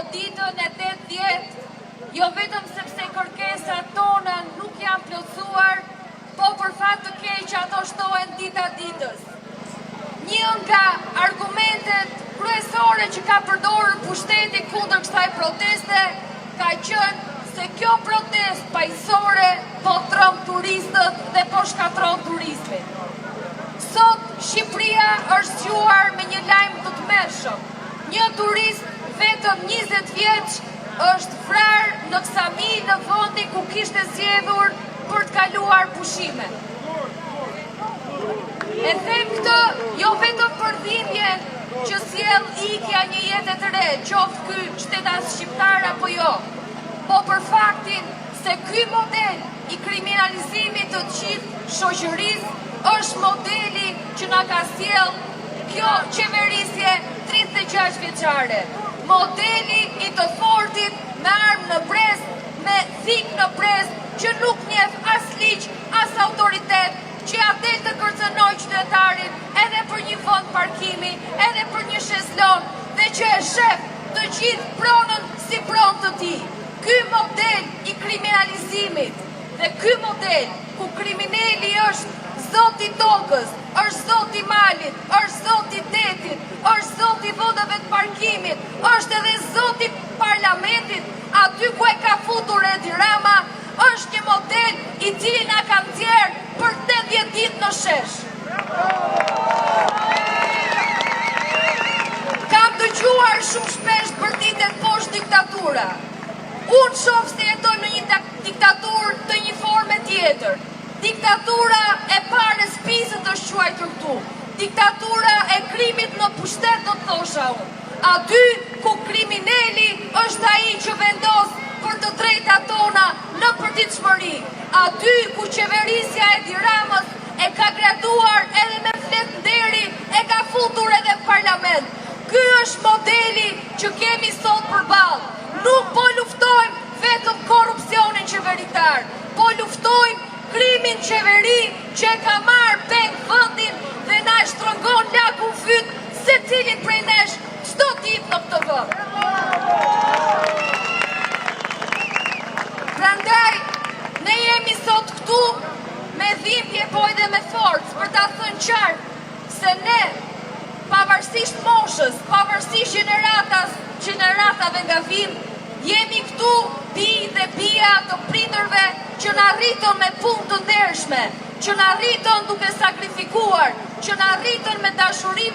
Në ditën e 80, jo vetëm sepse kërkesat tona nuk janë plotësuar, po për fat të keq ato shtohen dita ditës. Një nga argumentet kryesore që ka përdorur pushteti kundër kësaj proteste ka qenë se kjo protestë paqësore po tremb turistët dhe po shkatërron turizmin. Sot Shqipëria është zgjuar me një lajm të tmerrshëm. Një turist vetëm 20 vjeç është vrarë në Ksamil në vendin ku kishte zgjedhur për të kaluar pushime. E them këtë jo vetëm për dhimbjen që sjell ikja e një jete të re, qoftë ky shtetas shqiptar apo jo, po për faktin se ky model i kriminalizimit të gjithë shoqërisë është modeli që na ka sjellë kjo qeverisje 36 vjeçare. Modeli i të fortit me armë në brez, me thikë në brez, që nuk njeh as ligj, as autoritet, që ia del të kërcënojë qytetarin edhe për një vend parkimi, edhe për një shezlon dhe që e shef të gjithë pronën si pronë të tij. Ky model i kriminalizimit dhe ky model ku krimineli është zoti i tokës, është zoti i malit, është zoti i detit, është zoti i vendeve të parkimit, është edhe zoti i parlamentit, aty ku e ka futur Edi Rama, është një model i cili na ka nxjerrë për 80 ditë në shesh. Kam dëgjuar shumë shpesh bërtitet poshtë diktatura. Unë shoh se jetojmë në një diktaturë të një forme tjetër. Diktatura e pares pisët është quajtur këtu. Diktatura e krimit në pushtet do të thosha unë. Aty ku krimineli është ai që vendos për të drejtat tona në përditshmëri. Aty ku qeverisja e Edi Ramës e ka graduar edhe me fletë nderi, e ka futur edhe në parlament. Ky është modeli që kemi sot përballë. Nuk po luftojmë vetëm korrupsionin qeveritar, po luftojmë krimin qeveri që e ka marrë peng vendin dhe na e shtrëngon lakun fyt secilin prej nesh çdo ditë në këtë vend. Prandaj, ne jemi sot këtu me dhimbje po edhe me forcë për ta thënë qartë se ne, pavarësisht moshës, pavarësisht gjeneratas, gjeneratave nga vijmë, jemi këtu bij dhe bija të prindërve që na rritën me punë të ndershme, që na rritën duke sakrifikuar, që na rritën me dashuri.